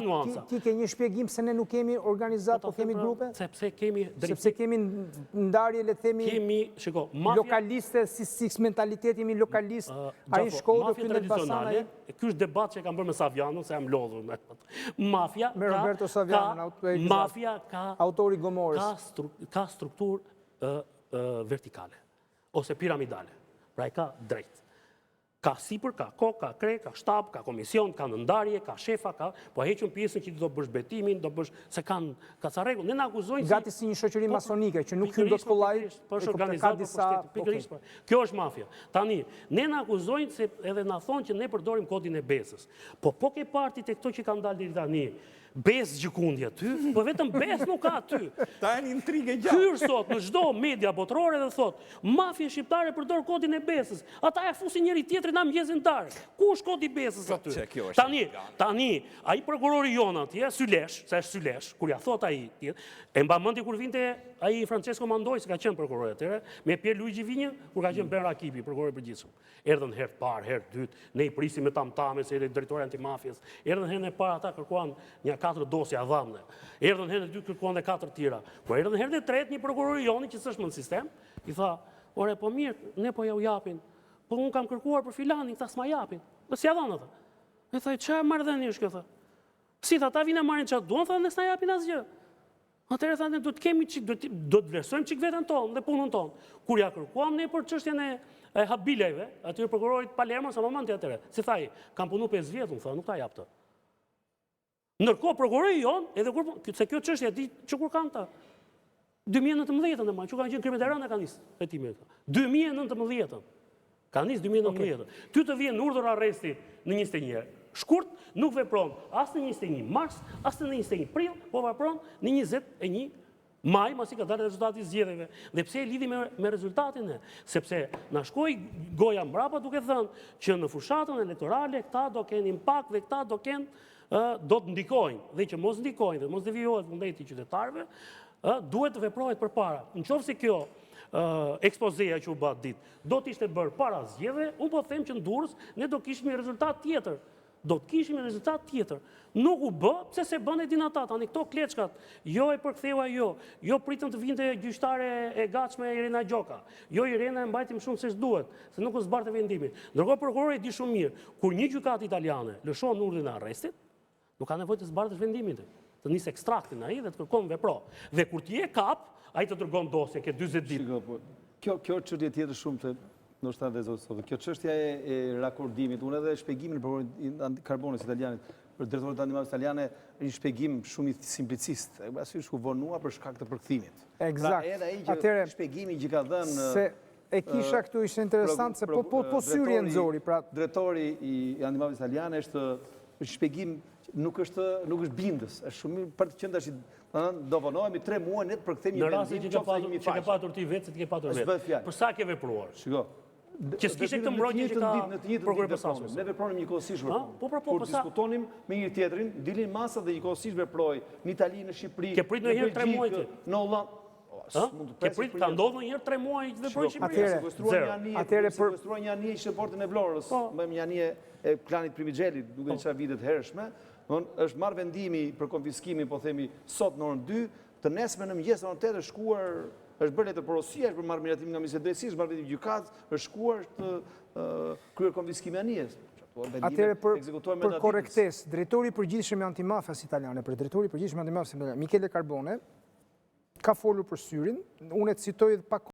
nuanca. Ti ke një shpjegim se ne nuk kemi organizatë, po, po kemi pra, grupe? Sepse kemi... Sepse kemi ndarje, le të themi... Kemi, shiko, mafia... Lokaliste, si si mentaliteti jemi lokalist, ai në Shkodër, ky në Elbasan, ai... Ky është debat që e kam bërë me Saviano, se jam lodhur me... Mafia Me Roberto Saviano, Mafia ka... Autori i Gomorës. Ka strukturë vertikale, ose piramidale. Pra e ka drejt. Ka sipër, ka kokë, ka kre, ka shtab, ka komision, ka nëndarje, ka shefa, ka... Po heqim pjesën që do bësh betimin, do bësh... Se kanë, ka ca rregull. Ne na akuzojnë si... Gati si një shoqëri po, masonike, që nuk hyn dot kollaj, po është organizatë për shtetin, pikërisht. Po. Kjo është mafia. Tani, ne na akuzojnë se edhe na thonë që ne përdorim kodin e besës. Po po ke parë ti te këto që kanë dalë deri tani, Besë gjëkundi aty, po vetëm besë nuk ka aty. Ta e një intrigë e gjatë. Hyn sot në çdo media botërore dhe thotë, mafia shqiptare përdor kodin e besës. Ata e fusin njëri tjetrin në mëngjesin darkë. Ku është kodi i besës aty? Tani, tani, ai prokurori jonë atje, sylesh, se është sylesh, kur ja thot ai, e mba mend ti kur vinte ai Francesco Mandoi, se ka qenë prokurori atëherë, me Pier Luigi Vigna, kur ka qenë Ben Rakipi, prokurori i përgjithshëm. Erdhën herë të parë, herë të dytë, ne i prisim me tamtame, se erdhi drejtori antimafias. Erdhën herën e parë, ata kërkuan një katër dosje, ia dhamë ne. Erdhën herën e dytë, kërkuan dhe katër tjera. Po erdhën herën e tretë, një prokurori joni që s'është më në sistem, i tha, ore, po mirë, ne po jau japin, po unë kam kërkuar për filanin, këta s'ma japin. Dhe s'ia dhanë ata. E tha, ça marrëdhënie është kjo, tha? Si, tha, ata vijnë e marrin ça duan, tha, ne s'na japin asgjë. Atëherë tha ne do të kemi çik, do të do të vlerësojmë çik veten tonë dhe punën tonë. Kur ja kërkuam ne për çështjen e e Habilajve, aty prokurorit Palermo sa momenti atëherë. Si tha ai, kam punu 5 vjet, unë tha, nuk ta jap të. Ndërkohë prokurori jonë, edhe kur se kjo çështje di që kur kanë ta. 2019-ën e ma, që kanë qenë krimet e rënda kanë nisë hetimet. 2019-ën. Ka nis 2019. Ty të vjen urdhër arresti në 21 shkurt, nuk vepron as në 21 mars, as në 21 prill, po vepron në 21 maj, masi ka dalë rezultati i zgjedhjeve. Dhe pse e lidhi me, me rezultatin e? Sepse na shkoi goja mbrapa duke thënë që në fushatën elektorale këta do kenë impakt dhe këta do kenë do të ndikojnë dhe që mos ndikojnë dhe mos devijohet vullneti i qytetarëve, duhet të veprohet përpara. Në qoftë se kjo ekspozeja që u bë atë ditë, do të ishte bërë para zgjedhjeve, unë po them që në Durrës ne do kishim një rezultat tjetër. Do të kishim një rezultat tjetër. Nuk u bë, pse s'e bënë e dinë ata, tani këto kleçkat, jo e përktheu ajo, jo pritën të vinte gjyqtare e gatshme Irena Gjoka, jo Irena e mbajti më shumë se ç'duhet, se nuk u zbardhte vendimi. Ndërkohë prokurori e di shumë mirë, kur një gjykatë italiane lëshon urdhrin e arrestit, Nuk ka nevojë të zbardhësh vendimin ti. Të nis ekstraktin ai dhe të kërkon vepro. Dhe kur ti e kap, ai të dërgon dosje, ke 40 ditë. Shiko, po, kjo kjo është çështje tjetër shumë të ndoshta edhe zot sot. Kjo çështja e, e rakordimit, unë edhe shpjegimin e prokurorit Karbones italianit për drejtorin e antimafias italiane, një shpjegim shumë i simplicist. E parasysh u vonua për shkak të përkthimit. Pra, Eksakt. Pra edhe ai që Atëherë, shpjegimi që ka dhënë se e kisha këtu ishte interesant se po po po syri e nxori, pra drejtori i antimafias italiane është është shpjegim nuk është nuk është bindës, është shumë mirë për të qenë tash, domethënë do vonohemi 3 muaj ne të përkthejmë një Në rastin vendim që ke qoftë patur, një që ke patur ti vetë, se ti ke patur S'bëhet vetë. fjalë. Për sa ke vepruar? Shiko. Që s'kishe këtë mbrojtje që ka në të njëjtën prokurori ditë posaçëm. vepronim. Ne vepronim njëkohësisht Ha? vepronim. Po, po, po, Kur po, sa- diskutonim me njëri tjetrin, dilnin masat dhe njëkohësisht veproi në Itali, në Shqipëri, Ke prit në ndonjëherë tre muaj Belgjikë, ti? në Hollandë. Ke prit, ka ndodhur ndonjëherë 3 muaj që veproi Shqipëria. Sekuestruar një anije, atëherë për sekuestruar një anije ishte portin e Vlorës, po. më një anije e klanit Primixheli, duke po. disa vite të hershme, domthon është marrë vendimi për konfiskimin, po themi sot në orën 2, të nesërmen në mëngjes në orën 8 është shkuar është bërë letërporosia, është bërë marrë miratim nga Ministria e Drejtësisë, është marrë vendim gjykatë, është shkuar është kryer konfiskimi i anijes. Atëherë për, për korrektesë, drejtori i përgjithshëm i antimafias italiane, për drejtori i përgjithshëm i antimafias italiane, Michele Carbone, ka folur për syrin, unë e citoj pak.